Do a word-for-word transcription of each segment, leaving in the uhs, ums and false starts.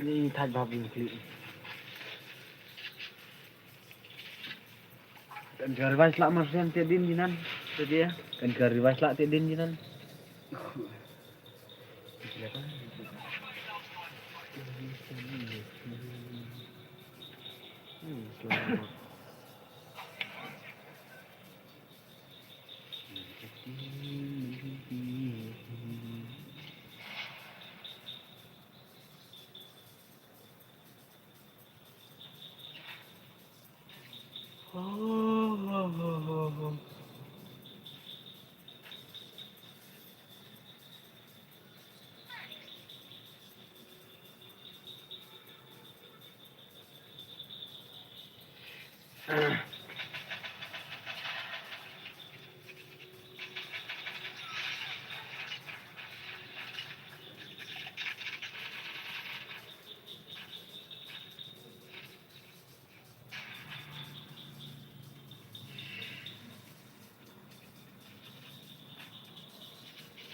Ni thaj bha bun kli. Kan ka revise lah mar sian te din jinan. Te dia. Kan ka revise lah te din jinan. Hmm, selamat.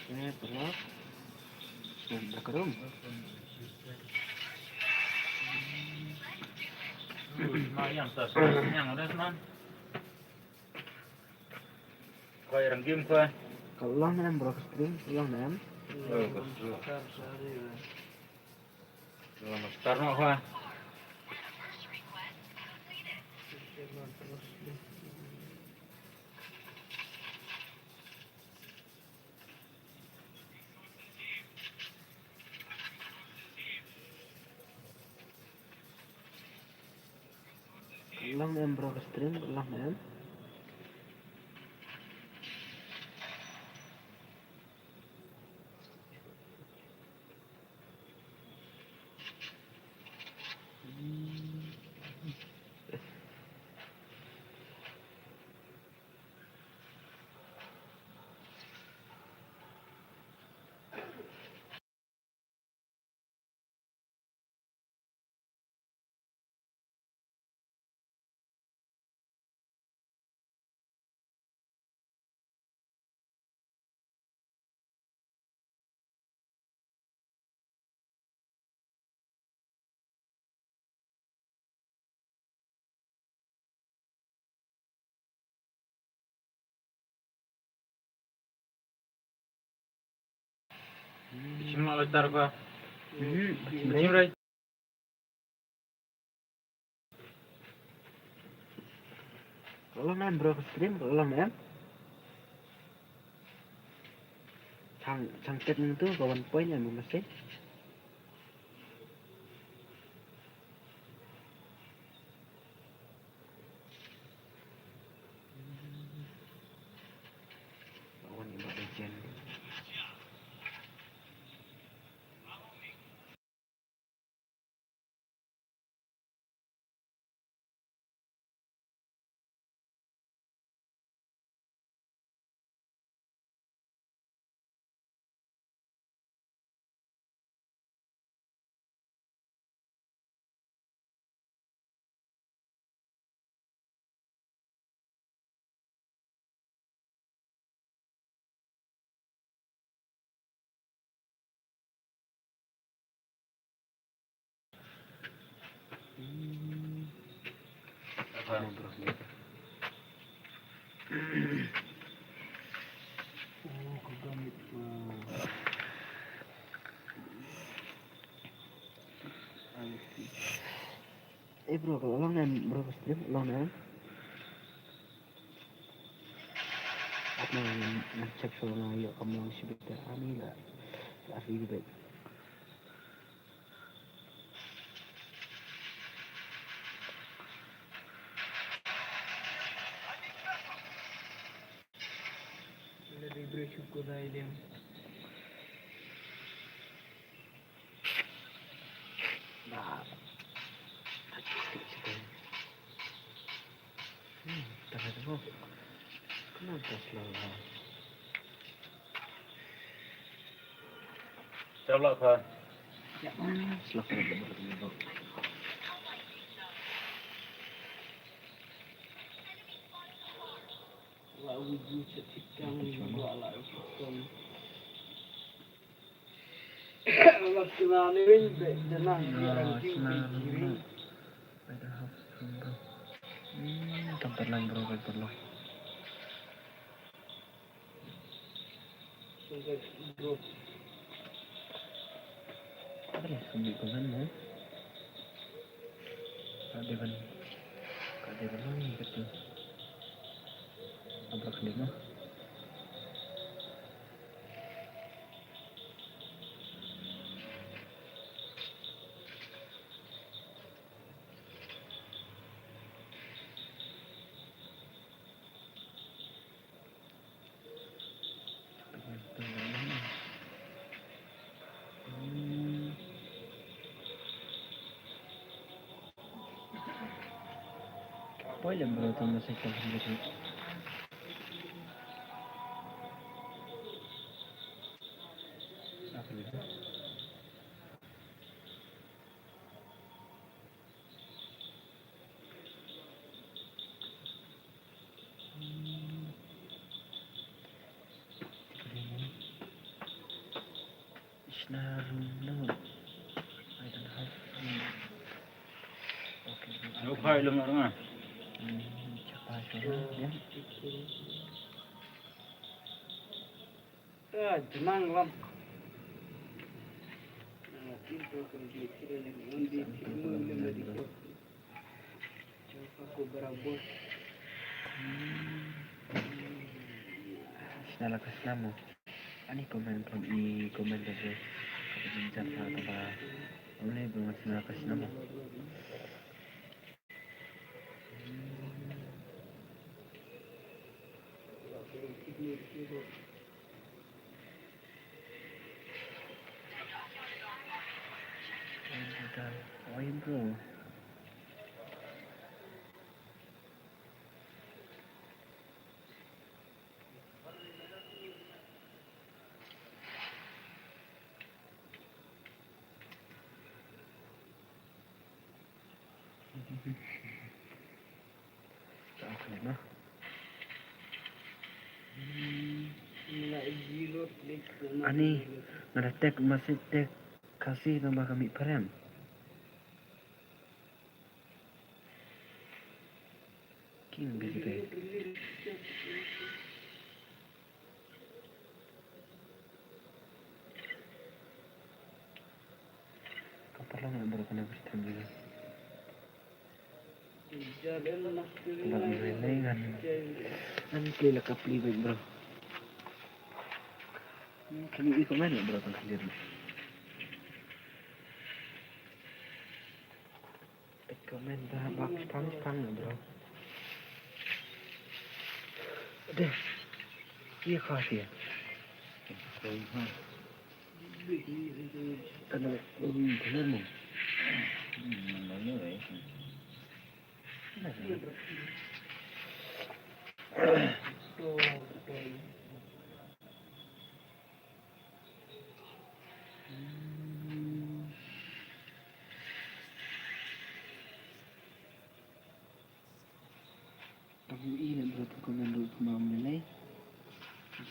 Eh, pala. Dah kerum. Yang tas, yang udah seman. Koi ranggim koi. Ka long ne em bro, ka stream ka long ne em? Oh, ka stream. Ka long star noh koi. Ka long ne em bro, ka stream ka long ne em? Bisim lah lighter koi. Hmm, bisim rai. Ka long ne em bro, ka stream ka long ne em? Chang, chang tet nang tu ka one point em mesti. Ka one in the legend. Eh bro, ka long ne em bro, ka stream ka long ne em? At na ngan check shuwa, nga ïoh kam long shibit, ani la, la ri bit. Ri bit shuwa ko dai dem. Ba. Kumno ka slow ha? Chap lah pha. Ya, slow pha. Wa wi ju chetikang wa la chetikang. Wa kina ni ring be dana ni rang king king ring. Ada hap ring bro. Hmm, tam perlang bro, tam perlang. Bro. Ada lah kami komen mo. Ka dei ban, ka dei ban long ïa kata. Abrak dei noh. Poi lem bro, tang message ka hynrei. Apa lagi? It's not room, no. I don't have room. Okay, okay. Ano pa ilong nga nga? Hmm, tsaka siya, yan. Ah, jenang lam. Ah, pintu akan dia kira ni, nanti timun dia mesti. Coba aku berabot. Hmm. Sna la ka snam mo. Ani comment from i comment ka bro. Ka jin chat ha ka ba. Ole bro, sna la ka snam mo. Oi bro. Ani, nga da text message text Khasi namba ka mih phareng. King big day. Ka paralok nga bro, kane first time juga. Ba ngai ngai ngan. Ngan play la ka play back bro. Hmm, kane i comment bro, tang clear. Comment da bak pang pang na bro. Deh. Iya khas ya. Koi ha. Kana um benar mo. Hmm, mana ya? Mana? Tang i ne bro, tang comment ruh kumba ym lei lei.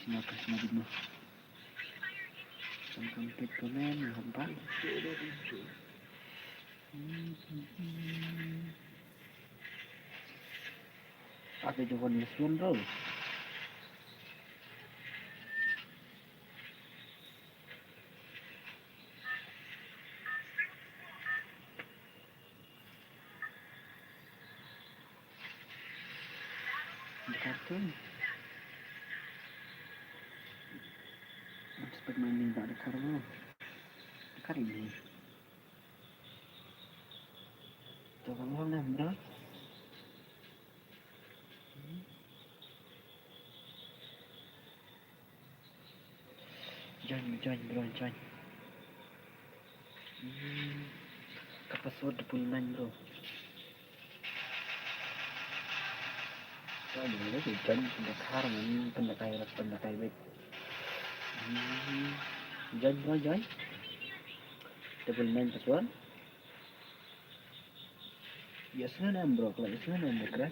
Sna ka sna bit mo. Tang comment, comment, hampa. Ate jokon lesson bro. Dakar tu. Expect main ni ba Dakar bro. Dakar ini. Tu kan orang dah bro. Join, join bro, join. Hmm. Ka password double nine bro. Join, pynlehkai, pynlehkai beit. Hmm. Join bro, join. Double nine plus one. Yes, no, no, bro. Yes, no, no, bro.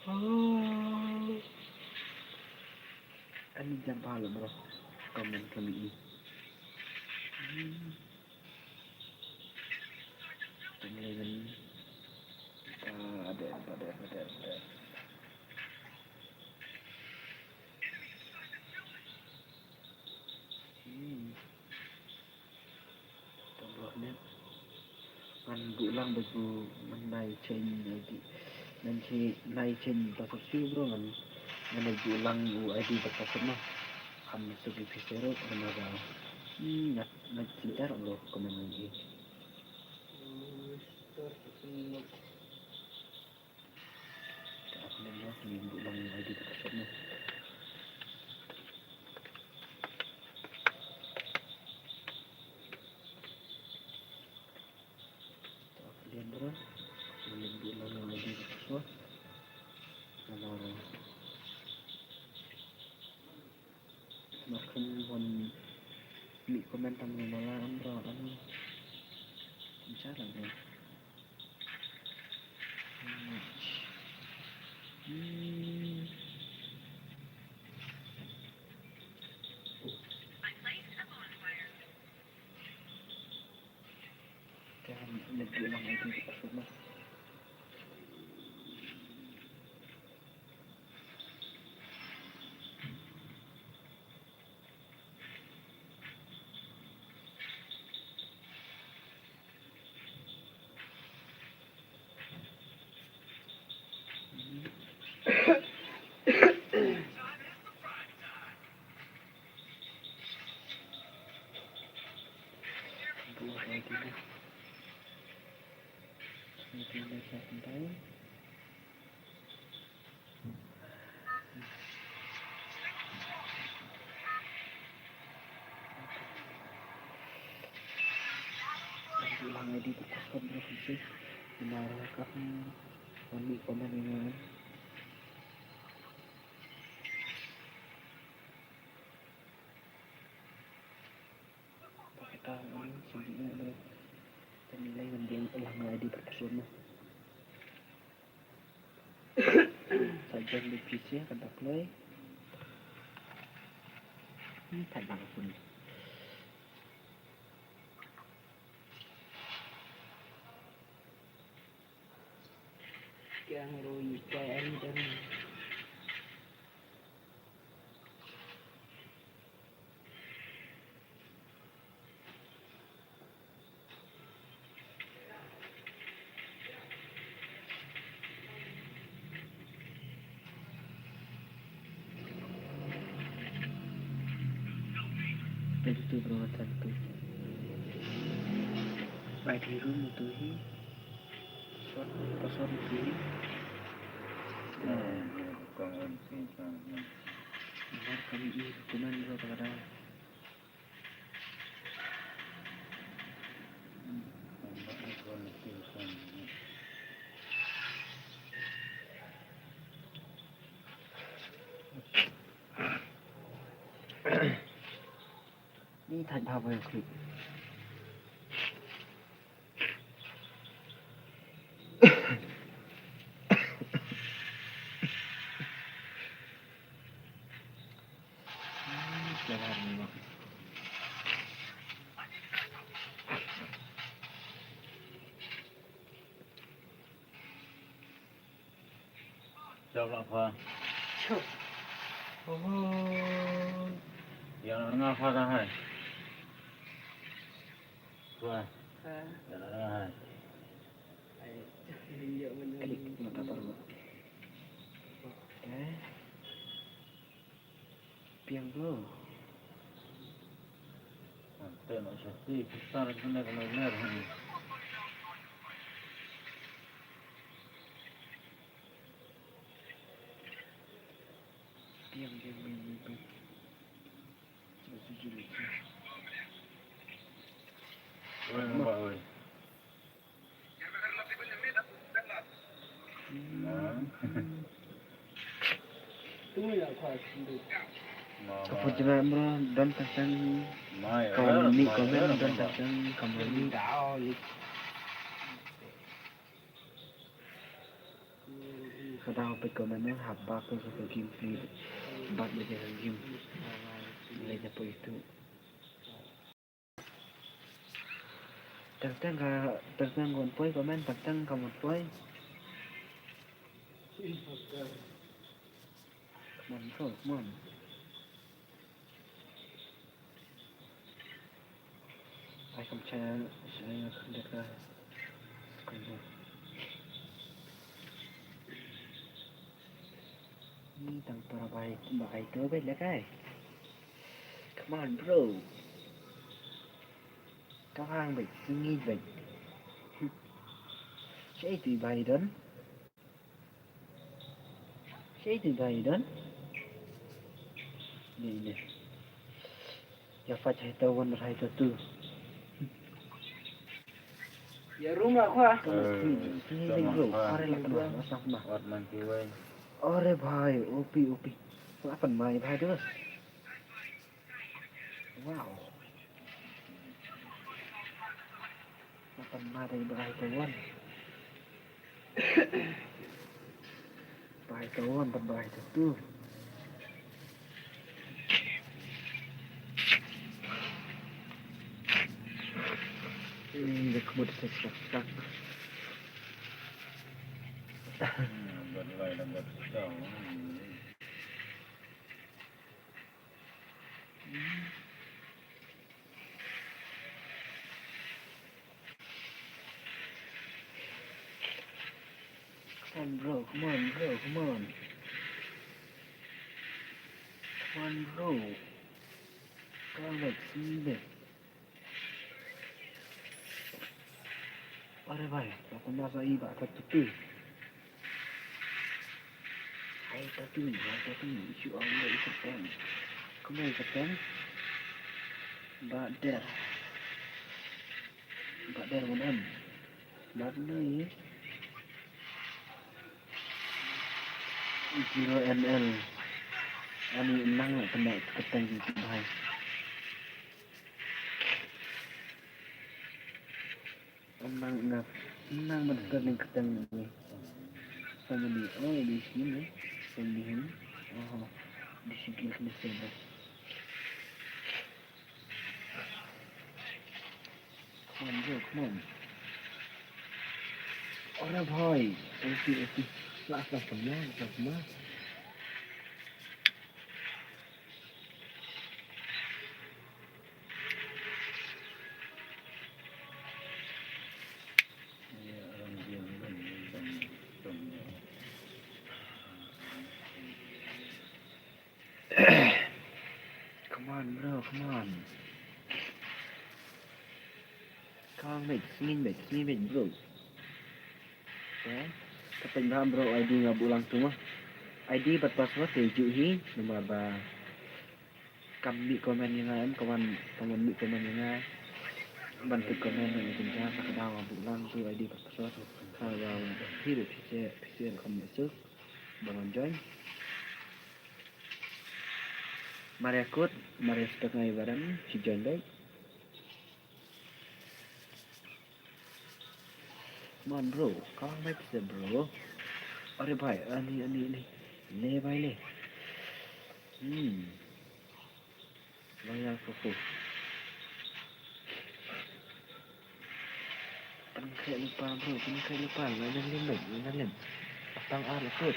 Oh. Ani jam pala, bro. Comment kami i. Hmm. Tang lei ban. Pader, pader, pader, pader. Hmm. Tang bro net. Ngan buh lang bad u ngan nai change lagi. Ngan change, nai change password shuh bro ngan, ngan nai buh lang u I D bad password noh. Kham suk ïa phi shuh ruh namar ba, hmm, ngat, ngat change ruh bro comment lagi. Te ap ne mo, ngi buh lang I D bad password mo. Te ap ne mo, ngi buh lang I D bad password. Namar Markham hon mih comment tang mala am bro am. Bicara bro. Hmm. Kan lebih lang itu semua. Lang edit ka khop bro khop si. Ina ra ka hmm, wan mi comment ina. Pakita hmm, sini ina bro. Tani lai ngan biang lang edit ka khop na. Sa jan bad phi sha kata kloi. Hmm, thait bha ka phone. Kiang ruh ïa ka em em. Thank you, bro. Thank you. Right, room tu hi. Short, short tu hi. Hmm, bro, kong em si, hmm, hmm. Mar kami i, kuman, bro, pada. Ni thait bha bha clip. Jawab lah, Fa. Jawab. Oh. Yang nak dengar, Fa, dah, hai. Fa. Fa. Yang nak dengar, hai. Klik mata baru. Eh. Piang bro. Ante nak safety, kita dah kena kena ler. Piang, piang, piang, piang, piang. Oi, nampak, oi. Ka put jingmut bro, don tang tang. Ka wan mih comment, don tang tang ka wan mih. Ka dang peit comment ne, hap bak ka game free. Bak ka game. Lei na peit tu. Tang tang ka, tang tang ka wan poi comment, tang tang ka wan poi. Come on, bro, come on. Ai kam cha, cha, cha, cha. Ni tang para bai, bai to bai la kai. Come on, bro. Ka hang bai, ngi bai. Che tu bai don. Che tu bai don. Ni ni. Ya fa chai to wan rai to tu. Ya room la khwa. Ka mut phi, phi ding bro. Are la kena, la sap ma. Wat man ki wei. Are bhai, opi, opi. La pan mai bhai tu. Wow. La pan mai dei bhai to wan. Bhai to wan, bad bhai to tu. Hmm, the good is stuck. Come on, bro. Come on, bro. Come on. Come on, bro. Come on, see me. Are bhai, aku masa i ba ka tutu. Hai tatu, hai tatu, isu Allah isu tem. Kumai isu tem. Ba der. Ba der mun em. Ba ni. Zero M L. Ani nang kena keteng bhai. Nang na, nang ban scrolling keteng ni. Family, oh, di sini ni. Family ni. Oh, di sini ni sini. Come on, bro, come on. Ora bhai, oke, oke. Last, last, last, last. Come on, bro, come on. Come on, mate, sngewbha, sngewbha, bro. Okay. Ka pynbha bro, I D nga buh lang tu ma. I D bad password te ju hi, namar ba kam mih comment ïa nga em, ka wan, ka wan mih comment ïa nga. Ban peit comment ïa nga, sa ka daw nga buh lang tu I D bad password. Ka daw nga buh hi de phi se, phi se kam mih suk. Ba ngan join. Mar ïa kut, mar ïa stok ngai baram, shi join dei. Come on, bro. Come on, bhai, pisa, bro. Are bhai, ani, ani, ani. Le, bhai, le. Hmm. Loyal Coco. Pynkhih lypa, bro, pynkhih lypa. Nga nang lim, bhai, nga nang lim. Patang ar la kut.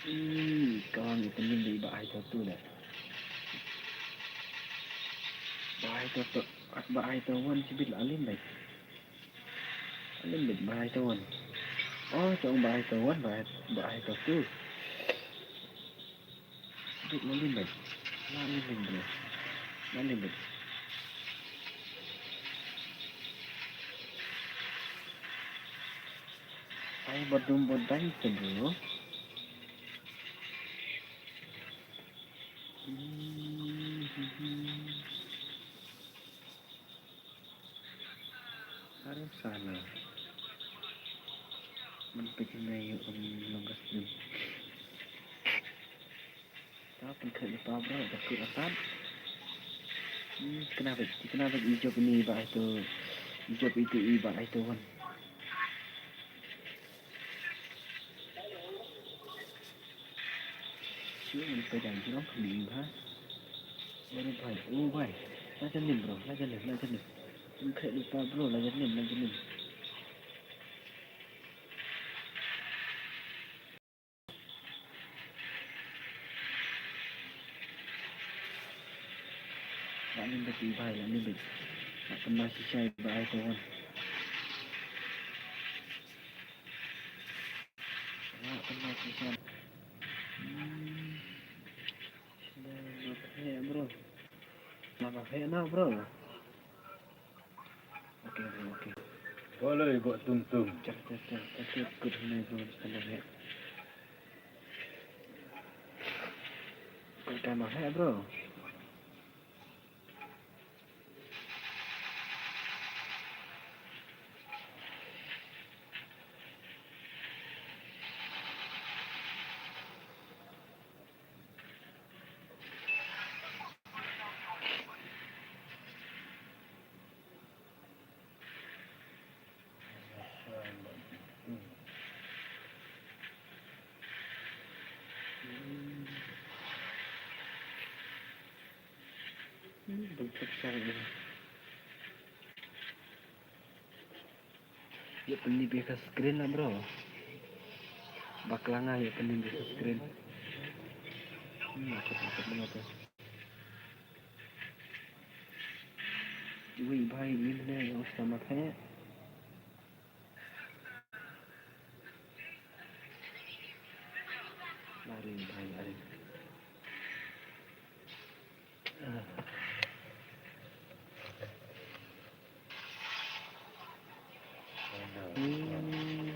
Ih, kawang ïa ka lim dei ba ai to tu le. Ba ai to tu, ba ai to wan sibit la lim dei. Lim dei ba ai to wan. Oh, chong ba ai to wan, ba ai, ba ai to tu. Duk na lim bad. Na lim bad bro. Na lim bad. Ai badum badang tu bro. Hmm. Aram sana. Man peit hangne ïoh kum long ka snem. Ta pynkhih lypa bro, da kut atat. Hmm, kena peit, kena peit i jop ini ba ai to. I jop itu i ba ai to wan. Shu man peit jan jrong kuni ba. Bro bhai, o bhai. La jan nim bro, la jan nim, la jan nim. Pynkhih lypa bro, la jan nim, la jan nim. La nim beit i bhai, la nim beit. La pynma shisha i bhai to wan. La pynma shisha. Hmm. Shisha ma phe bro. La ma phe na bro. Okay, bro, okay. Boleh buat tum-tum. Cak, cak, cak, cak, cak, good night, bro. Sana, he. Kau dah mah, he, bro. Ïa pynlip ïa ka screen la bro. Bakla nga ïa pynlip ïa ka screen. Hmm, akut, akut, akut. Wei bhai, ïa mane ïa u sama phe. Lari bhai, lari. Ah. Hmm.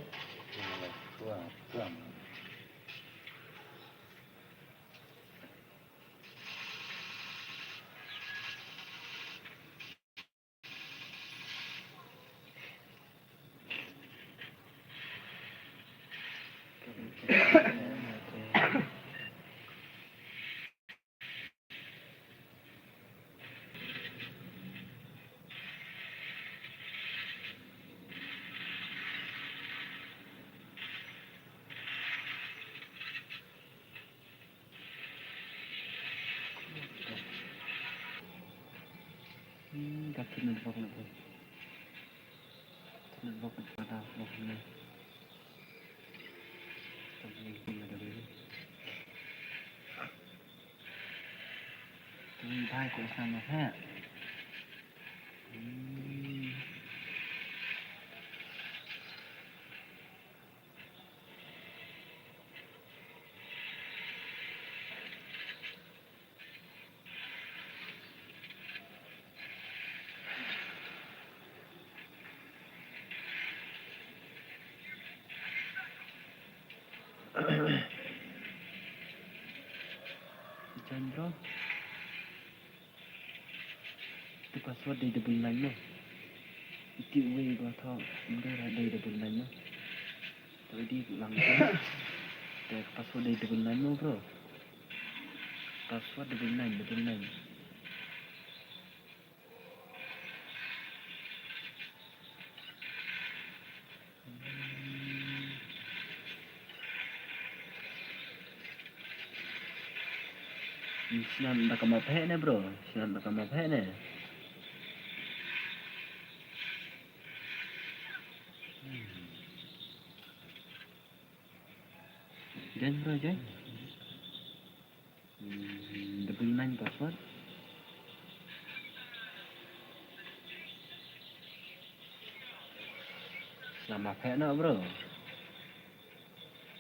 Hmm, ka kine bok na. Kine bok na, bok na. Ka kine kine da kine. Kine bhai ko sa na ha. Hmm. Jan bro. Te password dei double nine no. Iti uwei ba tho, ym dei ra dei double nine no. Te dei lang. Te password dei double nine no bro. Password double nine, double nine. Snan da kama phe ne bro, snan da kama phe ne. Join bro, join. Hmm, double nine password. Nama phe na bro.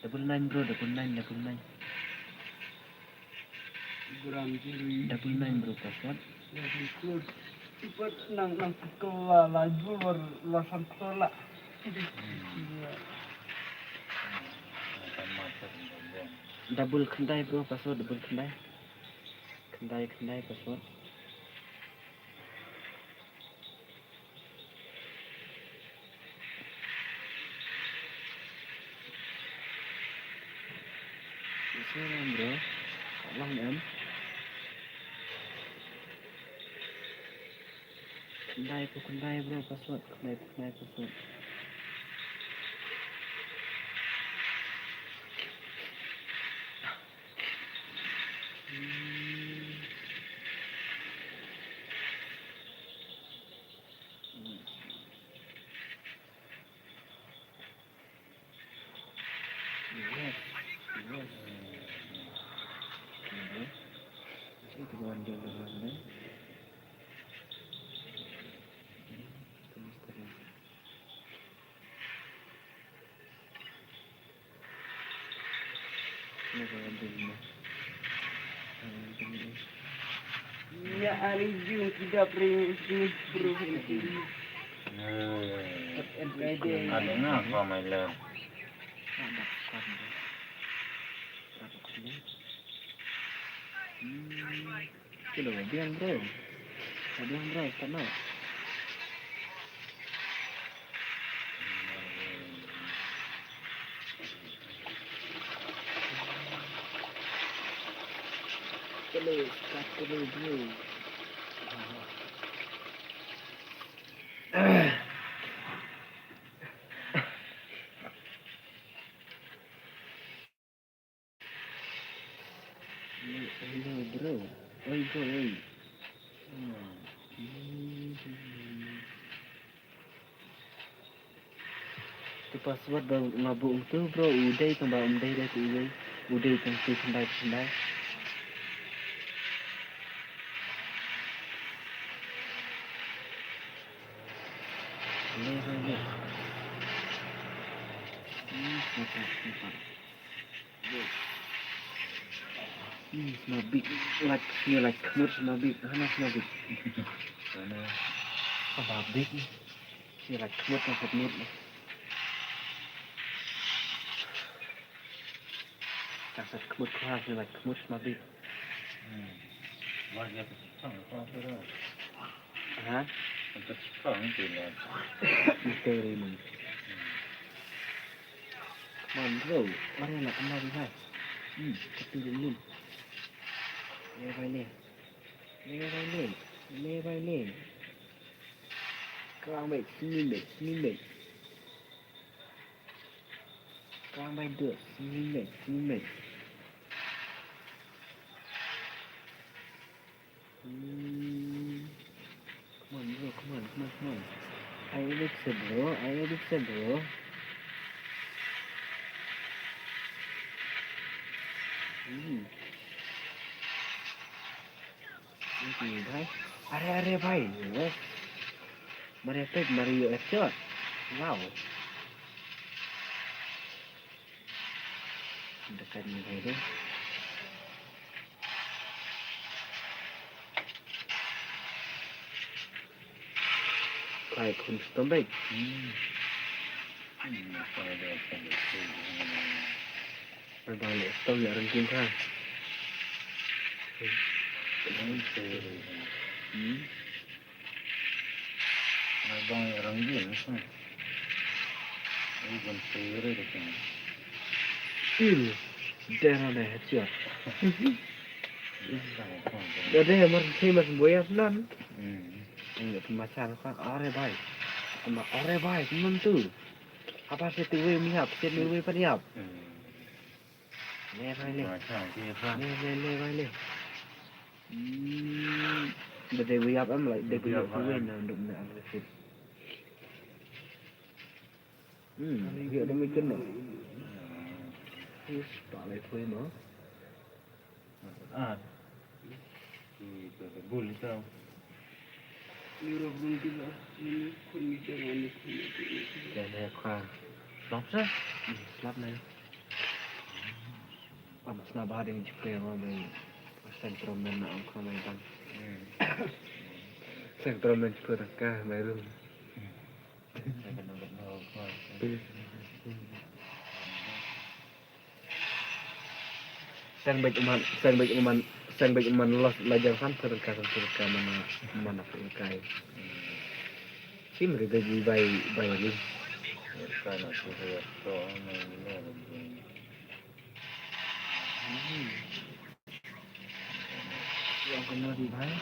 Double nine bro, double nine, double nine. Double nine bro password. Nang nang la la jul war la san klor la. Double khyndai bro password, double khyndai. Khyndai khyndai password. Sure, bro. Long em. Khyndai phew khyndai, bro, password. Khyndai phew khyndai password. Hmm. Yes, yes. Mhm. Itu kan dia, dia, dia. Terus, terus. Ini kan dia, dia. Ini kan dia. Ya, hari Jun kita bring ini bro ini. Hmm. Ada ngapa, my love? Hmm. Kilo, biang, bro. Biang, bro, sana. Kilo, kat kilo, bro. Hello, bro. Oi, bro, oi. Hmm. Tu password ba nga buh tu, bro, u dei tang ba um dei dei tu u dei. U dei tang tu khyndai khyndai. Le, le, le. Hmm, sniper, sniper. Hmm, sma bik. Lait, sma lait khmut sma bik. Hana sma bik. Hana. Sma bik. Sma lait khmut sma khmut. Tang sat khmut khmut sma lait khmut sma bik. Hmm. Wah, ya, ha? Ito rin. Come on, bro. Ore la, come on, guys. Hmm, ito rin. Le bai le. Le bai le. Le bai le. Come on, mate. Sini, mate. Sini, mate. Come on, mate. Sini, mate. Sini, mate. Hmm. Come on, bro, come on, come on, come on. Ai, Alex, bro, ai, Alex, bro. Hmm. Ini, bhai. Are, are, bhai. Yes. Mari, attack, mari, you headshot. Wow. Dekat ni, bhai, tu. Kai khun stom bek. Hmm. Bang le stom ya rengking ka. Hmm. Bang le rengking. Ih, dera deh, headshot. Dera deh, mar sih, mar boya nan. Hmm. Ini pemasan kan, are bai. Kuma are bai, teman tu. Apa sih tu wei miap, sih ni wei peniap. Hmm. Le bai le. Pemasan, pemasan. Le, le, le bai le. Hmm. Ba dei wei ap am lai, dei wei ap tu wei na dum na am le sih. Hmm, hiya demi kena. Yes, tak leh pun mah. Ah. Ni tu bul itu. Ni roh bun kita. Ni kun ni jangan ni kun ni. Jangan ya kha. Slap sah. Hmm, slap na. Amas na ba ding jikre ma mai. Central man na ang kha mai bang. Hmm. Central man jikre ka mai room. Seng bek man, seng bek man, seng bek man los lajang san serka san serka mana mana kai. Sim re bek bai bai ni. Kana tu ya to mana ni. Ïa kumno dei bhai.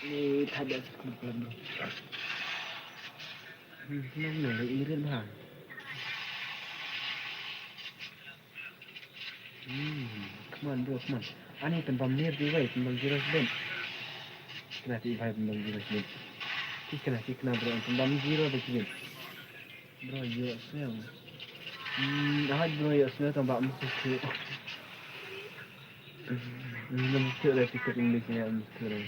Ni thadia sukun plan bro. Hmm, nang nang irit bha. Hmm, come on bro, come on. Ani pynbam lir di wei, pynbam zero sbit. Kena ti bhai pynbam zero sbit. Ki kena, ki kena bro, pynbam zero da ki bit. Bro, ïoh sngewbha. Hmm, ahad bro, ïoh sngewbha tang ba mesti tu. Hmm, mesti tu dah tiktok English nya, mesti tu dah.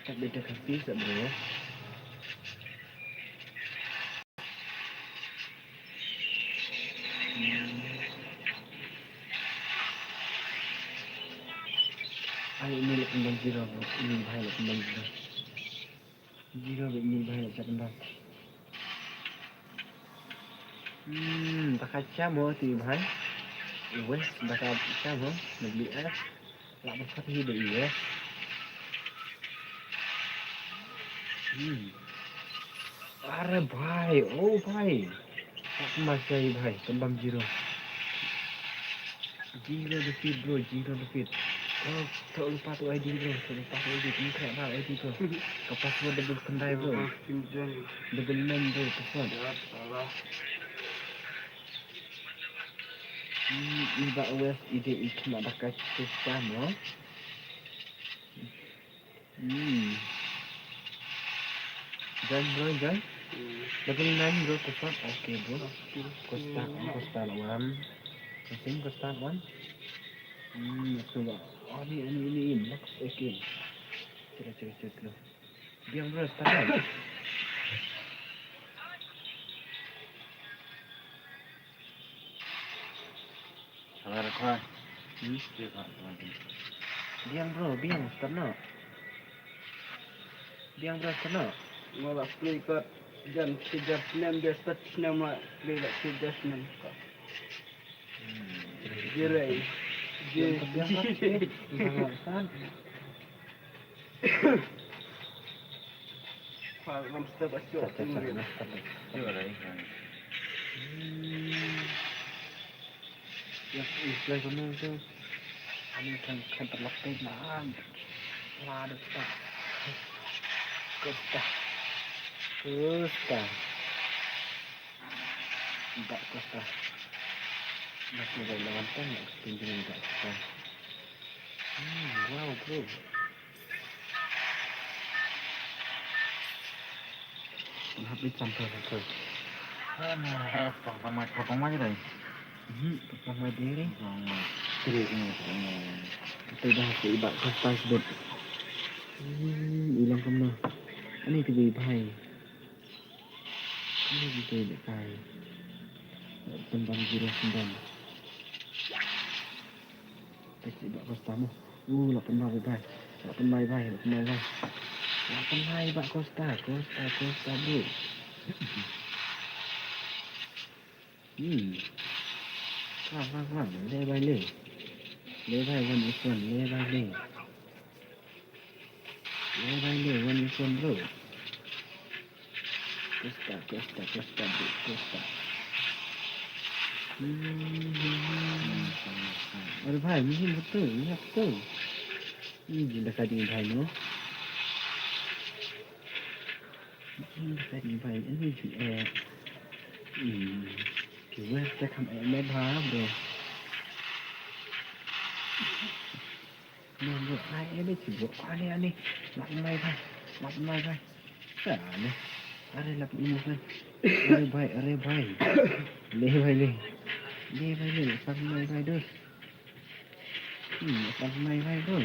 Kat beta kaki sa bro. Ai, ini lah kembang zero bro. Ini bahaya lah kembang zero. Zero bro, ini bahaya lah kembang. Hmm, baka cham ho ti bhai. Wes, baka cham ho. Nabli eh. Lah baka hi de ye. Hmm. Are bhai, oh bhai. Tak masai bhai, kembang zero. Zero defeat bro, zero defeat. Oh, tak lupa tu I D bro, tak lupa tu I D. Ini kena bal I D bro. Ke password double kendai bro. Double nine bro, password. Ya, salah. Hmm, iba wes ide ikna da ka system, no? Hmm. Join bro, join. Hmm. Double nine bro, Costa. Okay bro. Okay. Costa, Costa lawan. Costa, Costa lawan. Hmm, Costa. Oh, ni, ni, ni, ni. Max, okay. Cira, cira, cira, cira. Biang bro, start kan? Salah rekha. Hmm? Biang bro, biang, start noh. Biang bro, start noh. Ngala play kat jan sejar snem biasa snem ma play la sejar snem. Jirai. Jirai. Jirai. Fal ram step asyik tinggi. Yak, yak, yak, yak. Ani kan kan terlak pek na. Lada step. Costa. Costa. Ibak Costa. Nak cuba lawan kan nak pinjam Ibak Costa. Hmm, wow bro. Hap di campur satu. Pang pang mai, pang mai dai. Hmm, pang mai dai. Pang mai. Tadi ni, tadi ni. Kita dah ke Ibak Costa sebut. Hmm, ilang kemana? Ani tu bhai. Ini kita ni kai. Sembang gila sembang. Pek Ibak Costa mo. Uh, lapan mai bhai. Lapan mai bhai, lapan mai bhai. Lapan mai Ibak Costa, Costa, Costa bro. Hmm. Wah, wah, wah. Le bhai le. Le bhai one is one, le bhai le. Le bhai le, one is one bro. Costa, Costa, Costa bro, Costa. Hmm. Aduh bhai, mihim betul, mihim betul. Ini jinda ka ding bhai no. Ini jinda ka ding bhai, ini ji eh. Hmm. Ki wes te kam eh me bha bro. Nang bro, ai eh de ji bro, ani ani. Lap mai bhai, lap mai bhai. Sa ne. Are lap ini bhai. Are bhai, are bhai. Le bhai le. Le bhai le, lap mai bhai dos. Hmm, lap mai bhai dos.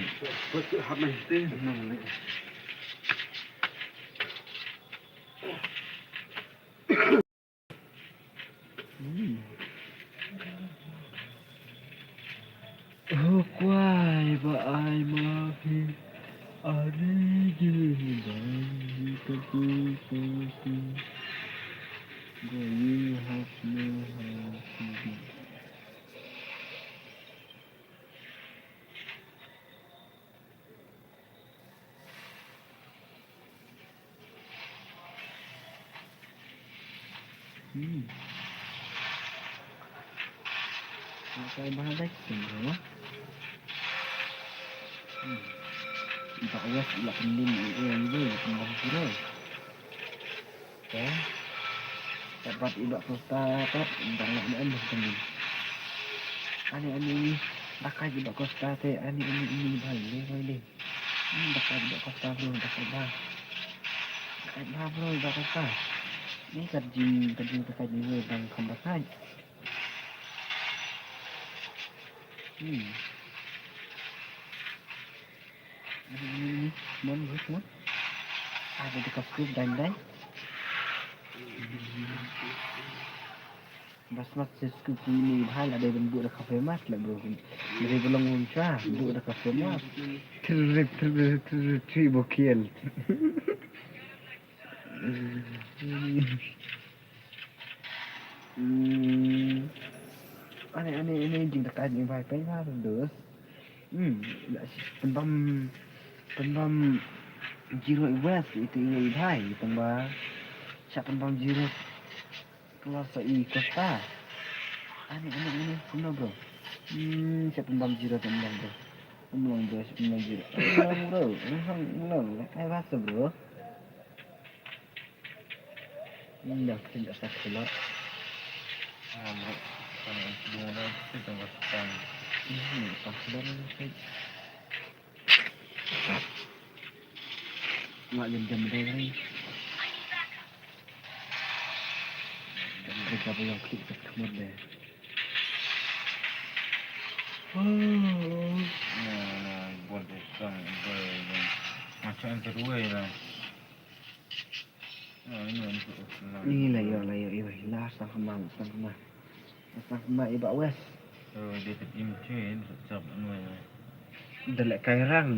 Bro, hap mai te nang le. Hmm. Oh, kwai ba ai ma hi. Are ji ba. Go, you have no how to do. Hmm. Pakai bha dei sih, bro. Hmm. Ba wes ila pending, eh, eh, eh, pending sih, bro. Te. Dapat iba Costa, tat, bang nak nak pending. Ani, ani, ni. Dakai iba Costa, te, ani, ani, ani, bhai, le, bhai, le. Hmm, dakai iba Costa, bro, dakai bha. Dakai bha, bro, iba Costa. Ni kat jing, kat jing, kat jing, bang kham dakai. Hmm. Ini, ini, ini. Come on, bro, come on. Ada di kasih, dan, dan. Bas mat sisku kini bha la dei ban buh da ka famous la bro. Dei ban long un cha buh da ka famous. Trip trip trip trip bokiel. Hmm. Ane ane ane jing da ka jing bai pai ha dos. Hmm. La si pynbam pynbam zero i west itu i bai pynbam. Sa pynbam zero. Kelas i Costa. Ani, ani, ani, kumno bro? Hmm, siapa pembam zero, pembam bro. Kumno bro, siapa pembam zero? Kumno bro? Kumno, kumno? Kai bahasa bro. Indah kita tak salah. Ah, bro. Kan itu dulu kita tengah petang. Ini pas dan. Mak jam jam deh ni. Mereka apa yang klik kat kamar deh. Nah, nah, buat dia sekarang, buat dia. Macam yang kedua ya lah. Nah, ini untuk usulan. Ini lah ya, lah ya, ya, lah sang kemang, sang kemang. Sang kemang iba wes. Oh, dia tetim cuy, dia tak cap anu ya. Dalek kairang.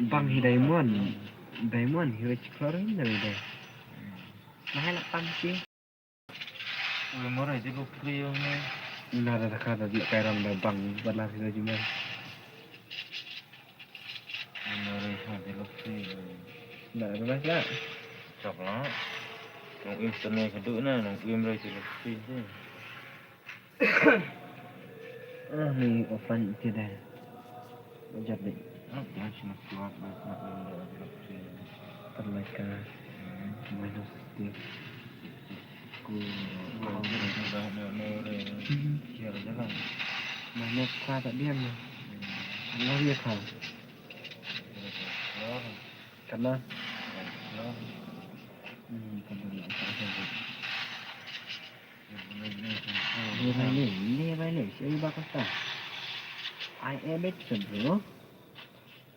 Bang hi diamond. Diamond hi wech klorin dari deh. Nah, lah pang sih. Uy, mare di lo free ne. Ina da ka da di kai ram da bang ba la ri da jimen. Mare ha di lo free. Na da la la. Chap la. Nong im tene ka du na nong im re di lo free. Ah, ni open ti da. Jap deh. Ah, dia cuma keluar, dia cuma keluar dari lokasi. Terleka. Hmm. Minus tiga. Ku. Udah, udah, udah, udah. Hmm. Siap aja lah. Minus kuat tak diam ya? Hmm. Keluar ya kau. Keluar. Keluar. Keluar. Hmm, keluar. Ni bai ni, ni bai ni, si bai Costa. I am it, bro.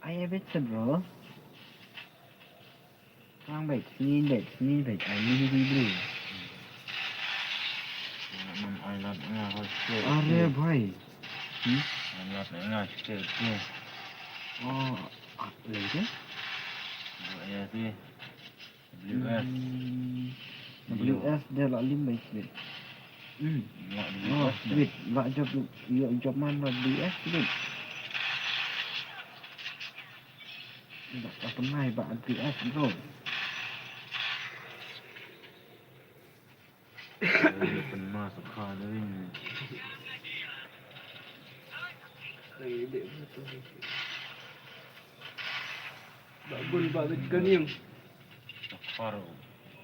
I am it, bro. Kang bai, sini bai, sini bai. I need you, bro. Are bhai. Hmm? Oh, ah, lagi? Ya, tu. W S. Hmm. W S dia la lim bai sbit. Hmm. La W S. Oh, sbit. La job, yo, job man la W S sbit. Ba ka pynai ba W S, bro. Pynma sa kha da rin. Ba bun ba bit kaniang. Safar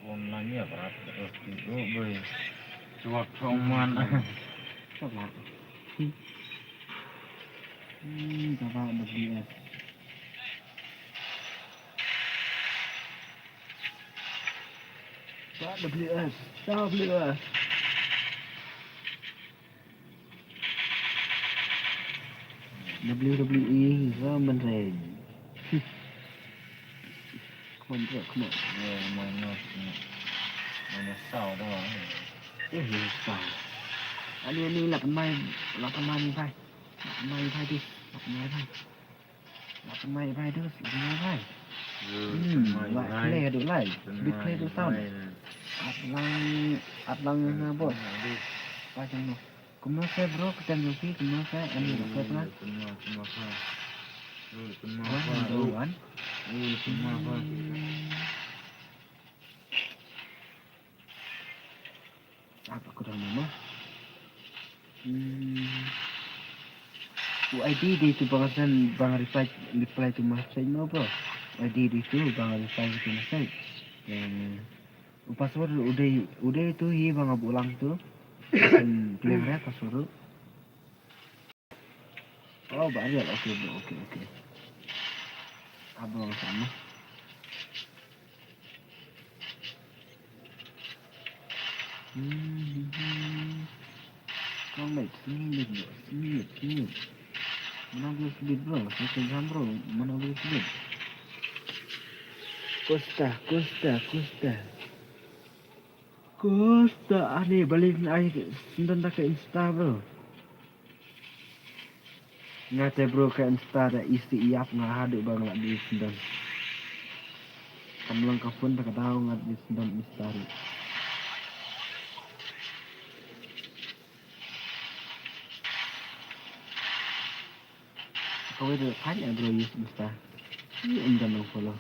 online ya brat. Terus tidur boy. Cuak cuak man. Coba. Hmm, coba W S. W S, W S. W W E Roman Reigns. Come on, bro, come on. Minus, minus saw doang. Eh, minus saw. Ani, ani, lapan mai, lapan mai ni, bhai. Lapan mai, bhai, tu. Lapan mai, bhai. Wat mai bai dus, wat mai bai. Hmm, wat kle du lai. Bit kle du sound. At lang, at lang na boss. Ba jong no. Kumno se bro, keten rupi, kumno se, ani rupi pernah. One, two, one. Hmm. Apa ko dang nama? Hmm. U I D dei tu bang san bang reply, reply tu message mo bro. U I D dei tu bang reply tu message. Dan u password u dei, u dei tu hi bang abu lang tu. Kan clear ya password tu. Oh, ba rial. Okay, bro. Okay, okay. Abang sama. Hmm. Kong mai sini bro, sini, sini. Mana boleh sebit bro, saya tegang bro, mana boleh sebit. Costa, Costa, Costa. Costa, ani balik ai sendon dah ke Insta bro. Nga te bro ka Insta da isi iap nga haduh ba nga la dei sendon. Kam long ka phone da ka daw nga dei sendon Insta ri. Kawei da kane bro use Insta. Ni em da nong follow.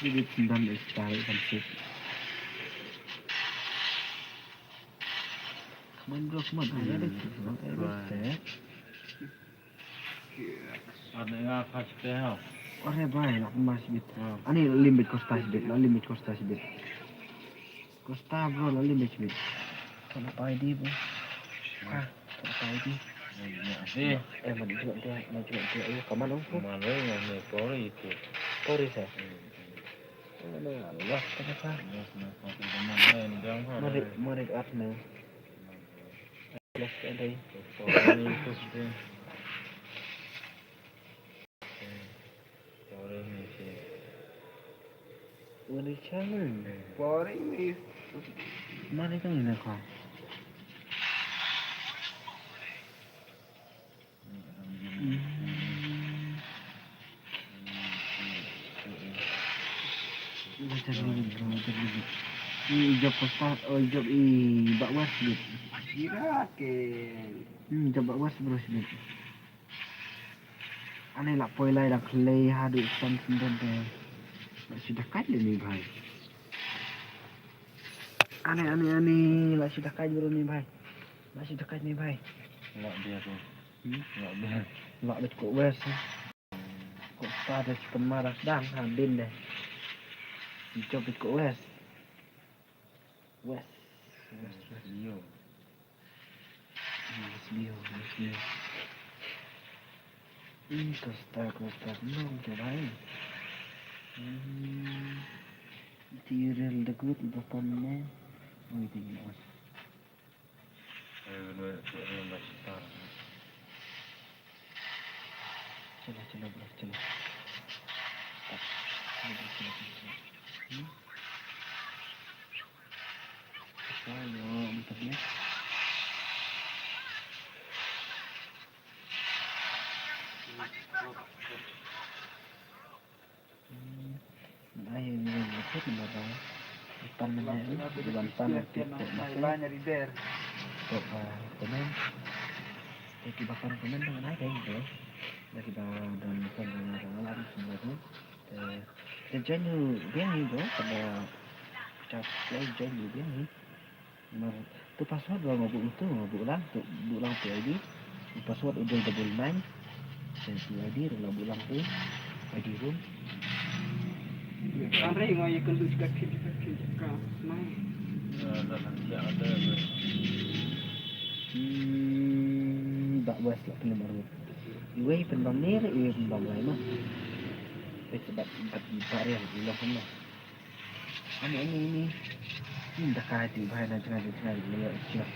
Ni dei sendon Insta ri kan sip. Come on, bro, come on. Ayo deh, bro. Ayo deh. Ada nga first play ha. Ore bai, lak mas bit. Ani limit Costa bit, la limit Costa bit. Costa bro, la limit bit. Kena pai di bro. Ah, kena pai di. Eh, mana juga dia, mana juga dia. Eh, kemana? Mana yang ni pori itu? Pori saya. Mana? Wah, kenapa? Mari, mari at na. Left ada. Wani channel. Boring ni. Mana kan ini kau? Hmm. Macam ni, macam ni. Ni job Costa, oh job i Bak West ni. Kira ke. Hmm, job Bak West bro sini. Ani la poi lai da khlei haduh san sendon te. La shu dakat le ni bhai. Ani, ani, ani, la shu dakat bro ni bhai. La shu dakat ni bhai. Lak dia tu. Hmm? Lak dia. Lak dia ko West. Ko ta de chikon ma da sdang ha bin de. Job ko West. West. West, West. Yo. West, yo, West, yo. Hmm, Costa, Costa, no, ke bhai. Hmm. Tirel de gut bapam ne. Oi, tingin awas. Chalo, chalo, bro, chalo. Chalo, bro, chalo, chalo, chalo. Hmm? Chalo, bentar ya. Hmm. Ai, ni ni ni ni ba. Ipan mana ni? Ipan pan tu tu masai. Tu ba komen. Te ki ba kan komen dengan ai dei bro. Lagi ba dan kan dengan orang lain semua tu. Te te join ni biang ni bro. Pada kita play join ni biang ni. Mar tu password ba nga buh tu, nga buh lang tu, buh lang tu I D. Tu password u dei double nine. Te tu I D ruh nga buh lang tu. I D room. Kan rei nga ïa kynduh ka khit ka khit ka nai. Hmm, Bak West la pynlem arngut. Iwei pynbam ne, iwei pynbam lai ma. Peit bad bad bad ïa ïa la pynbam. Ani, ani, ani. Ni da ka ti bhai na jngai, jngai, jngai, jngai.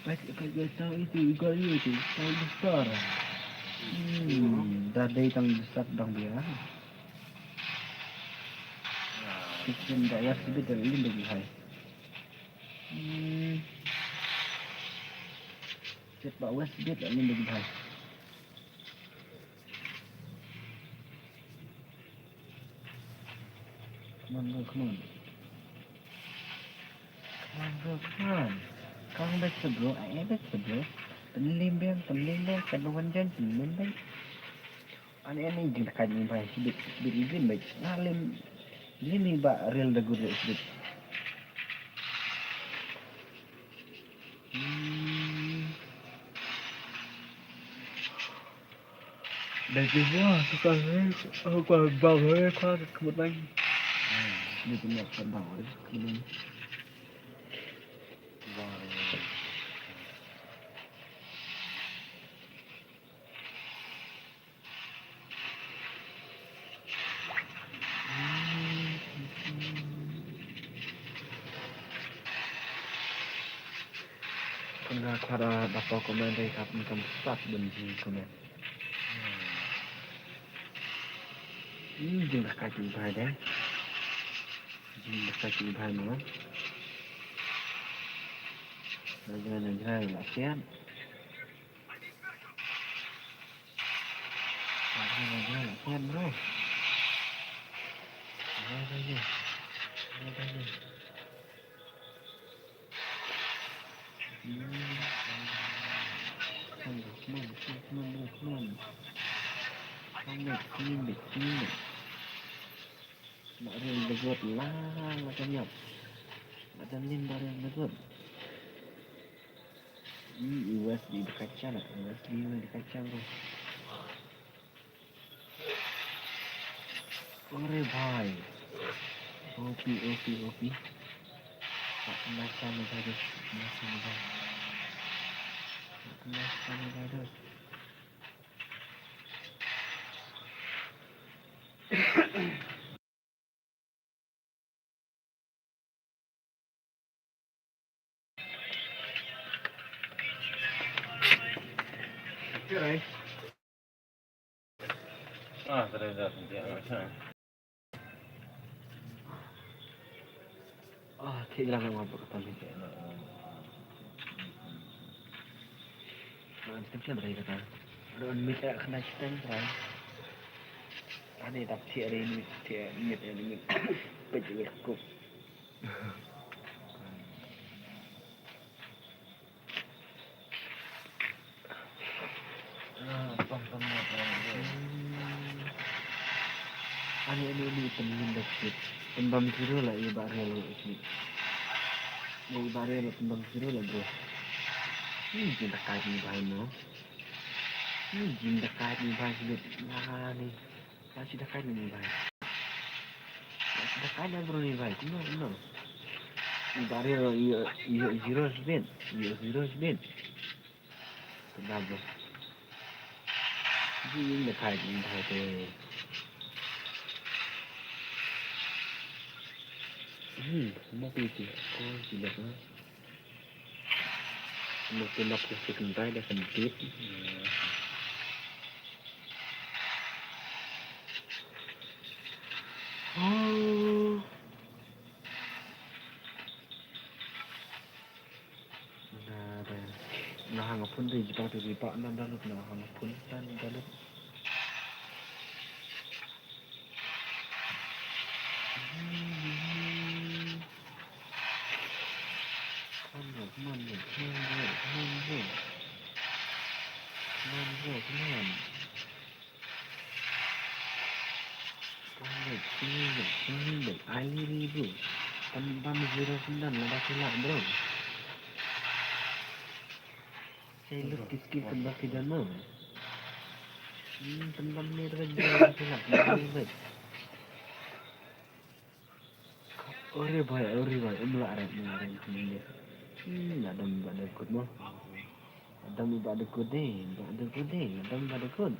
Baik, baik, baik, tahu itu, Igor itu, tahu besar. Hmm, da dei tang besar dang dia. Kitchen da ya sibit da lim da bhai. Hmm. Shit, ba West Beat la lim bad bhai. Come on, bro, come on. Come on, bro, come on. Come back, bro. I am back, bro. Pynlim biang, pynlim biang, pynwan jan, pynlim biang. Ani, ani jingdakai ni bhai, sibit, sibit i green bhai. Nga lim, lim i ba rel da gud sibit. Hmm. Dai ki wa, tu ka ni, aku ka bang ni, ka kemut bang. Hmm, ni tu nak ka bang ni, kemut bang. Bang ni. Nga khwat da, da pau comment dei kap ni kam sat bun ji comment. Hmm, jingdakai ki bhai dei. Jingdakai ki bhai mo. Na jingdakai na jingdakai la sian. Ba rel da gud la, la ka ñiap. Ba dang lim ba rel da gud. Hmm, i Wesley da ka chana, i Wesley da ka chana. Ore bhai. Opi, opi, opi. Ba ka chana da gud, ba ka chana da. Ba ka chana da gud. Ah, thik lang, nga ba ka tam hi te. Nga ba ka tam hi te. Ado an mit, eh, kena chiteng trai. Ani tap thiah ri mit, thiah mit, eh, mit. Peit wek kup. Ani, ani, ani, pynbam da kit. Pynbam zero la, i ba rel la kit. I ba rel la pynbam zero la, bro. Ni jingdakai ni bhai mo. Ni jingdakai ni bhai sibit. Ani. Ba shi dakai ni bhai. Ba shi dakai na bro ni bhai. Kumno, kumno. Ni bari ro, ïoh, ïoh zero sibit. Ïoh zero sibit. Kumno bro. Jingdakai ni bhai te. Hmm, mo ki ki. Ko ki le ko. Mo ki mo ki ki kan dai da kan dit. Oh. Na da. Na hang phun dei jipang tu jipang na da lut na hang phun na da lut. Come on, come on, come on, come on, come on, bro. Come on, bro, come on. Come on, come on, come on, bro. Ali ni, bro. Pam, pam zero sembilan, lada sila, bro. Saya lut kis kis sebelah ke jana. Hmm, tendang ni terus jalan sila. Ore bhai, ore bhai, em la rem, em la rem kini. Hmm, adam ba da kut mo. Adam ba da kut de, ba da kut de, adam ba da kut.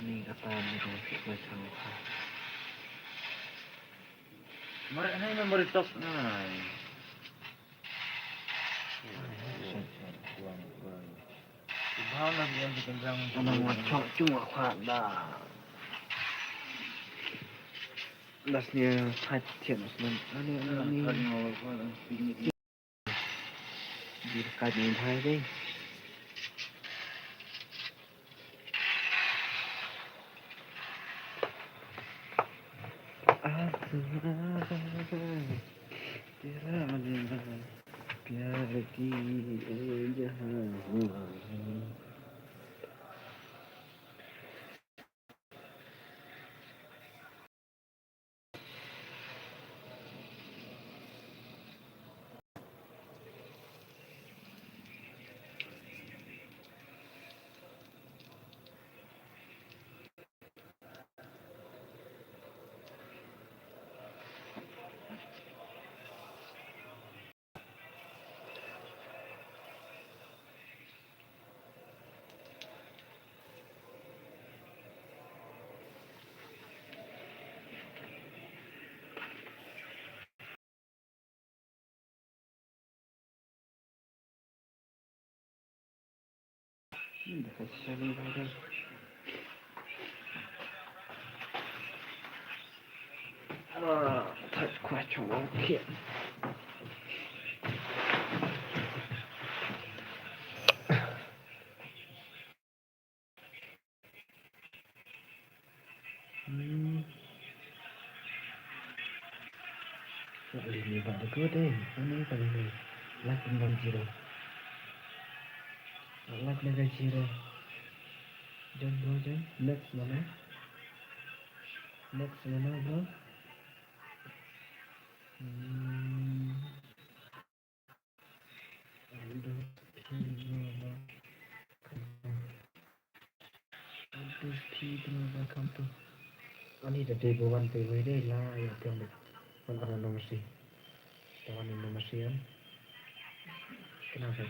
Ni kata ni ko si ko chang ka. Mar anai memory talk nai. Bhau na biang di kenjang. Ana ngwa chok chung wa khwa da. Das ni sat thian us nan. Ani ani. Di ka ni bhai dei. आसमां तेरा आसमां, प्यार की ये जहां हुआ है। Hmm. Wah, ini ba deh ko deh. Ini paling ni. Lat pun zero. Lat na zero. Jan bro, jan. Next mana? Next mana, bro? Hmm. Welcome to. Ani da dei ba wan te wei dei la ïa tiang dei. Wan ana nomasi. Wan ana nomasi an. Kenapa?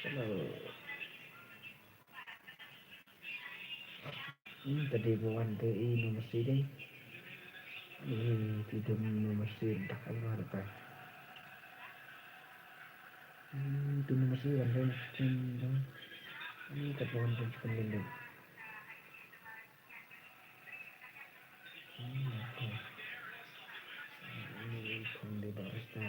Hello. Hmm, tadi buan tu i nomor siri. Hmm, tu nomor siri tak ada apa. Hmm, tu nomor siri kan tu. Hmm, tu. Ini tak buan tu cukup lindung. Hmm, apa? Ini pun di barista.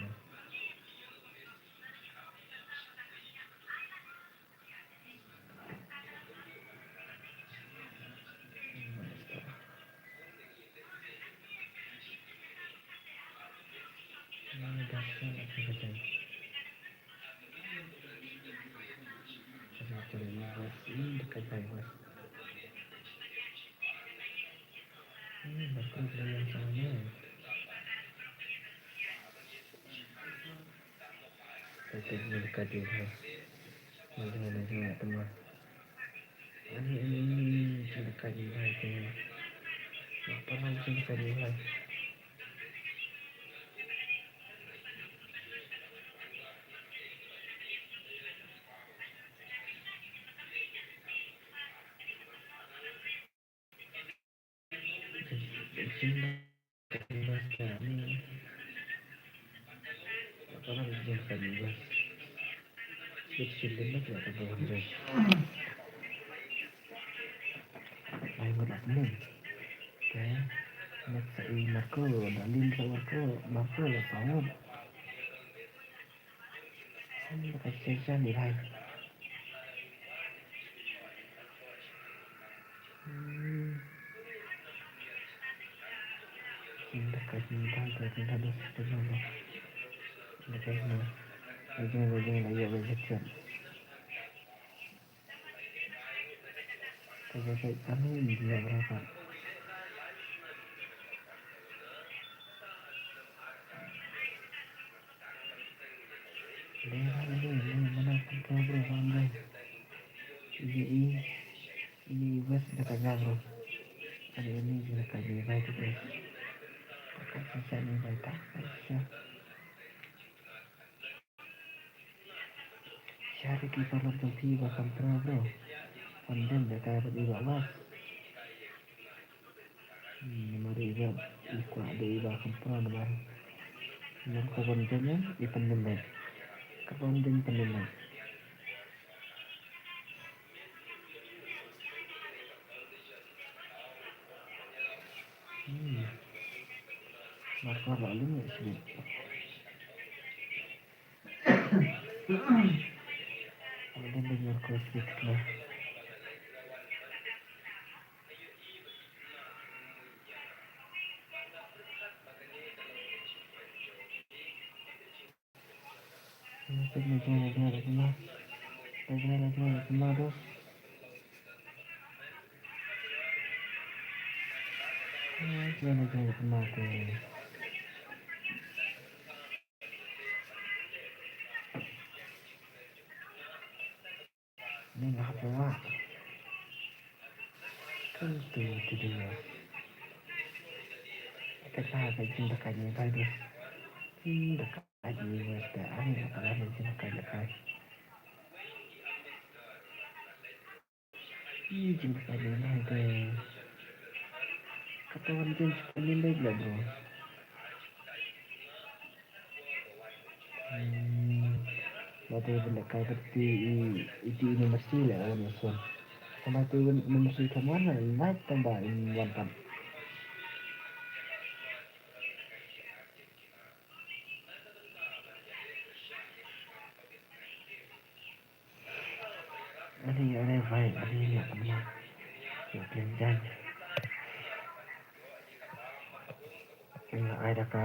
Kati ni kati ha. Mana mana jingkati ma. Ani ani ni jingkati ma itu. Apa lagi jingkati ma? Bit shit din na pula ka bawang dai. Ai, mut ak ning. Te, next sa i Marco, da lin sa Marco, Marco la sa mut. Hmm, ka session ni bai. Hmm. Inda ka inda ka inda da sa ka inda. Inda ka inda. Lagi, lagi, lagi, lagi, lagi. Ka jakai kami ni dia berapa? Lera lagi ni mana pun kau bro ramai. Ini ini ini bas dekat jam bro. Hari ini juga kami baik tu. Dekat sisa ni baik tak? Sisa. Share ki paralok jong phi ba kham pro bro. Wan dem da ka ba i ba was. Hmm, namar i ba i kwah da i ba kham pro namar. Namar ka wan dem i pyndem bad. Ka wan dem pyndem bad. Hmm. Mar ka ba lim i sibit. Ni nga hap ïa wah. Kan tu tu tu. Ka sa ka jin da ka ni bai du. Jin da ka ni bai da ai na ka la ni jin da ka ni bai. Ih, jingkyrpad ïa ngi te. Kata wan jin sha pynleit leit la bro. Hmm. Lada ban lehkai bad phi i, i ti i number three leh wan ïason. Tangba te i number three kam wan, lait tangba in wan pat. Ani, ani, bhai, ani, ya, ani. Ya, klim jan. Nga ai da ka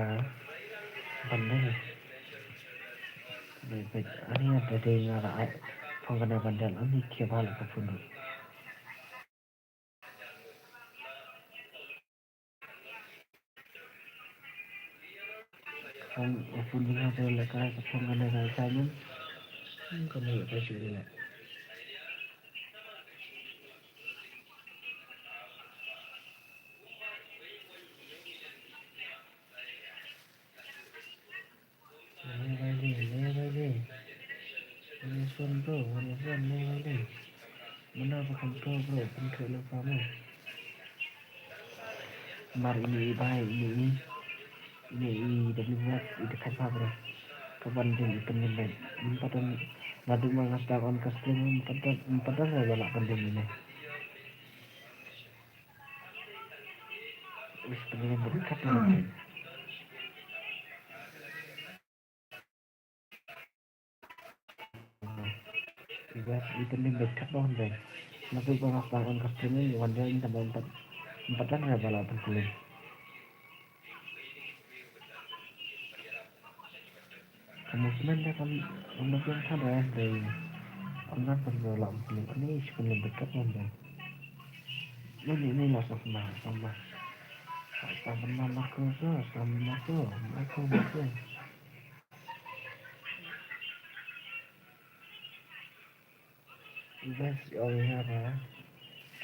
bundle. Bhai, bhai, ani, ya, bhai, nga ai. Phong kane bundle, ani, khie bha la ka phone. Phong, phong jingïadei lehkai ka phong kane ka assignment. Hmm, kane ka shu leh. Leh bai leh, leh bai leh. Wan ïason bro, wan ïason, leh bai leh. Mano ba kham pro bro, pynkhih lem pha mo. Mar ini i bai, ini i, ini i W F, i dkhot pha bro. Ka ban jin i pynlem bai. Ym pat don, naduh ma nga sdang on ka stream, ym pat don, ym pat don ba lah pynlem ini. Wis pynlem bai kat na. Iba i pynlem bad kat ba wan bad. Naduh ba nga sdang on ka stream wan bad ym pat, ym pat don re ba la pynlem. Ka movement da kam ym don than re dei. Ym don pat ba la pynlem. Ani shi pynlem bad kat ba wan bad. Ni ni ni la sa pynlem, pynlem. Sa pynlem Marco, sa pynlem Marco, Marco, Marco. Bas ong nga ba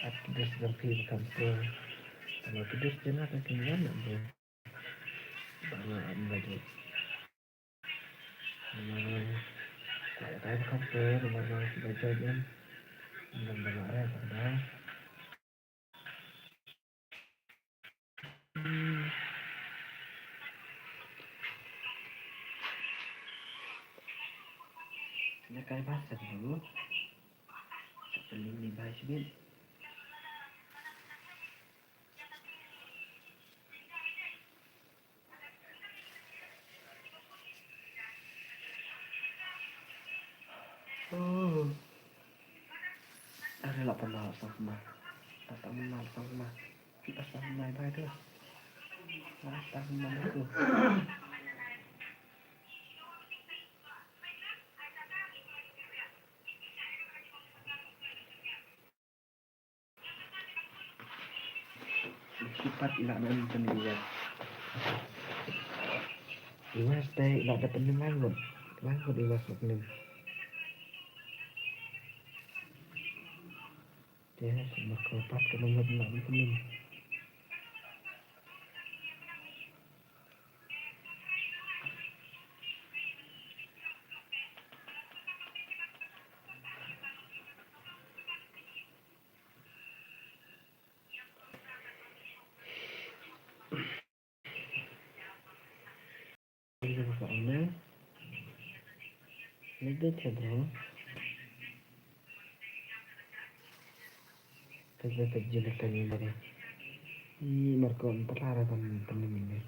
at kidus jong phi ba kham pro. Tangba kidus jong nga ka kim wan na bro. Ba nga am ba ju. Namar nga kwah ïa kai ba kham pro namar nga ki ba join em. Namar ba nga re ba nga. Kai ba sa dulu. Sa peling ni bai sibit. Oh. Are la pynah sang ma. La pynah sang ma. La sang ma bai tu. La sang ma tu. Sipat ila dan tenia. Iwas te ila da penim langgut. Langgut iwas penim. Te sama kepat ke langgut ila penim. Ini apa ini? Ini dia cedera. Kita tak jelaskan ini. Ini Marco empat lara kan temen ini.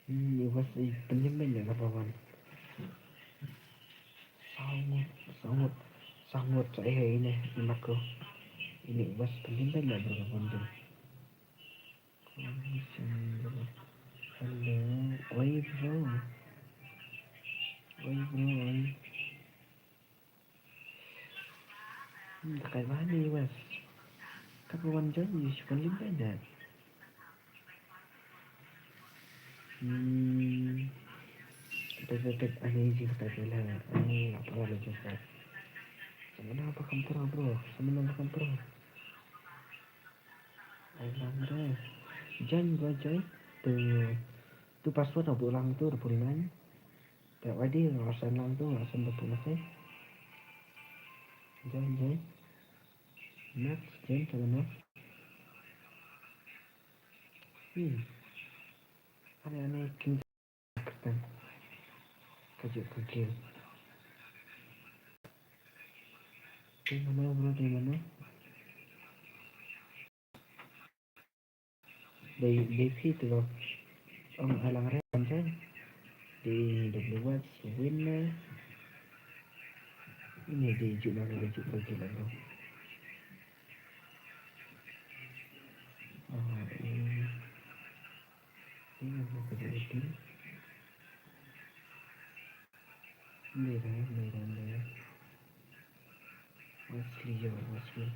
Hmm, iwas i penyemben ya kapawan. Sangut, sangut, sangut sa eh ini i Marco. Ini iwas penyemben ya bro kapawan tu. Hello, oi bro. Oi bro, oi. Hmm, ka kai ba ni wes. Ka ba wan join ni si wan lim bai da. Hmm. Tek tek tek ani ji ka kai ba la ani apa la join ka. Sama na apa kam pro bro, sama na apa kam pro. Ai lang bro. Join bro join. Tu tu password abu lang tu double nine. Te wadi nga send lang tu, nga send double nine. Join join. Next, join to the next. Hmm. Ane ane king katan. Kajuk kagil. Di mana bro, di mana? Dei dei phi tu lo. Ong alang re kan jan. Dei W X winner. Ini dei juk na ka juk ka juk lang tu. Ah, ini. Ini na ka juk itu. Ini dah, ini dah, ini dah. Wesley yo, Wesley.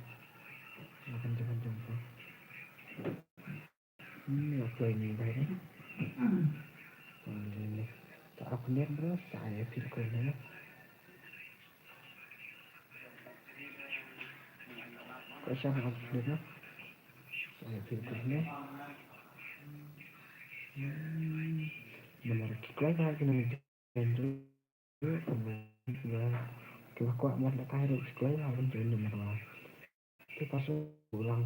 Makan jam jam tu. Hmm, aku ini bai ni. Hmm, ini. Tak aku ni bro, saya feel kau ni. Kau siapa aku ni? Saya feel kau ni. Hmm, benar kita lagi ni. Ki la kwah ban lehkai ruh sklei la ban join namar ba ki pasu ulang.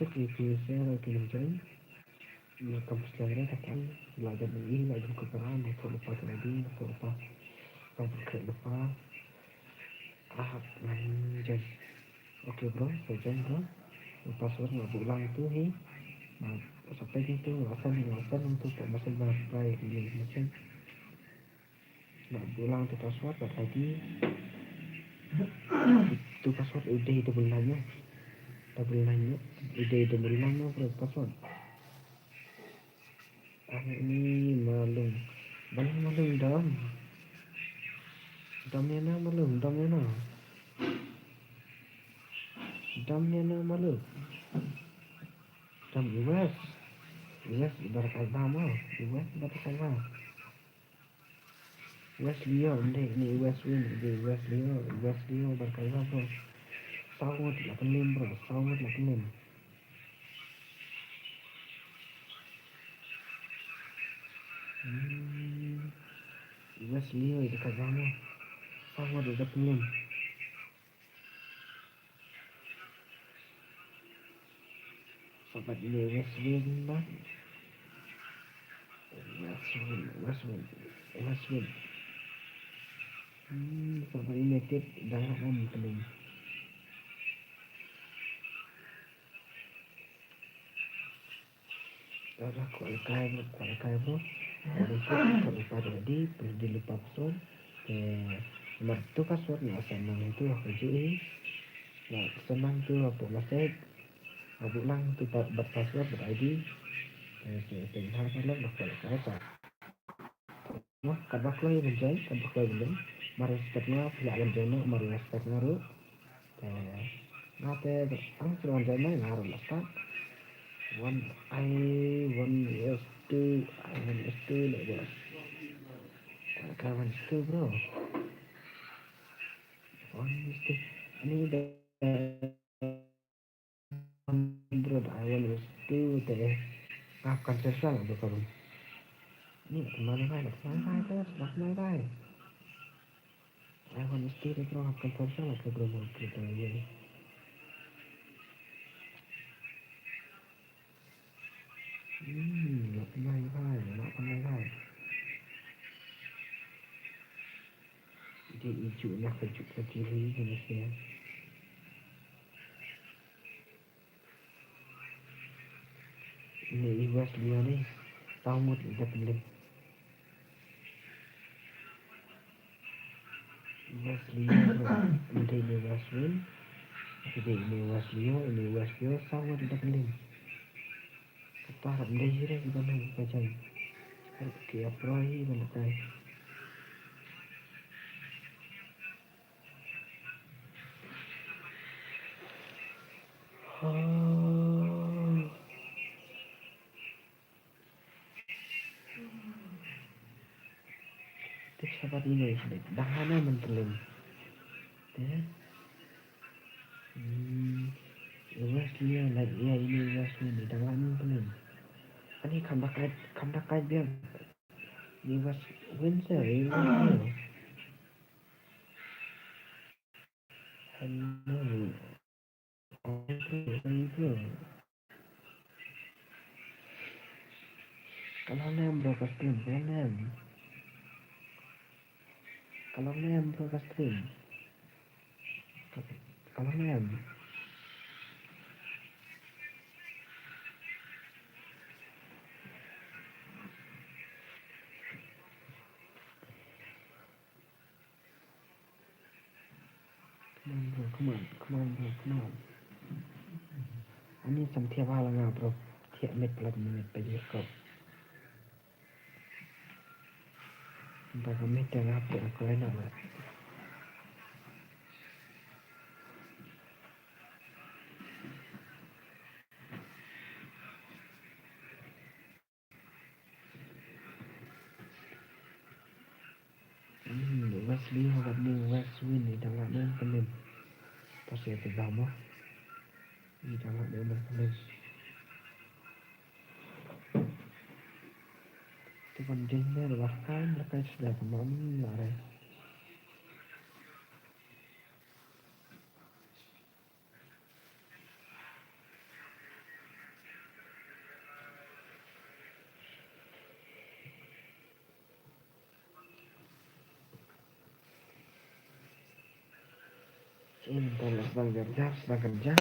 Sik ki phi share ki join. Na kam sklei re ta kan la jan i la jan ko kara na ko lupa ka ID na ko lupa. Kam sklei lupa. Ah, ngan join. Okay bro, sa join bro. Password nga buh lang tu hi. Nga sa page tu nga send, nga send tu ka message ba reply hi message. Nga buh lang tu password bad ID. Tu password u dei double nine no. Double nine no. U dei double nine no bro password. Ani ni malum. Bang malum dam. Dam ïa na malum, dam ïa na. Dam ïa na malum. Dam iwes. Iwes ibar kai ba ma. Iwes ibar kai ba. West Leo, ym dei, ine i West Wind, ine i West Leo, West Leo, bad ka Zabo. Saw ngut la pynlem bro, saw ngut la pynlem. Hmm. West Leo, ine ka Zabo. Saw ngut la pynlem. Sa bad ine West Wind ba. West Wind, West Wind, West Wind. Hmm, sa bad ine tip dang lam pynlem. Ora kwah lehkai bro, kwah lehkai bro. Ora kwah lehkai bro, di, di lypa password. Te, namar tu password nga sa nang tu, aku ju i. Nga sa nang tu, aku message. Aku lang tu pa-, bad password, bad I D. Te, te, te, ha, ha, lang, aku lehkai sa. Noh, katba kloi ban join, katba kloi ban join. Mar respect nga, phi lah ban join noh, mar respect nga ruh. Te, nga te, ang shu wan join nga ruh la start. One, I one S two, I one S two, like that. Ka one S two, bro. One S two. Ani da bro, I one S two te. Ah, kan sesal bro, ka bro. Ni, mana bai, mana bai, bro, mana bai. I one S two te, bro, kan sesal bro, bro, bro, bro. Hmm, mana bai, mana bai. Ide i ju na ka ju ka kiri ka na sia. Ine i West Leo ne, saw ngut la pynlem. West Leo, bro. Ym dei ine West Wind. Ym dei ine West Leo, ine West Leo, saw ngut la pynlem. Kata ym dei hi re ki ban nang ka jai. Ki ap roi hi ban kai. Te shabat ine shabat. Dang lane man pynlem. Te. Hmm. West ine, like, ine, ine West ine. Dang lane man pynlem. Ani kham da kai, kham da kai biang. Ine West Wind se, ine West Wind. Hello. Ka long ne em bro ka stream, ka long ne em. Ka long ne em bro ka stream. Ka, ka long ne em. Come on, bro, come on, come on, bro, come on. Ani sam thiah ba la nga, bro. Thiah minit, palat minit, pa jingkop. Ba ka minit nga thiah, nga khlaiñ na ba. Hmm, West Leo bad ine West Wind, i dang lah ne pynlem. Pase te dang mo. I dang lah ne pynlem. Te ban jing ne la kai, la kai sda pynlem la re. Sngewbha la sdang jar jar, sdang kan jar.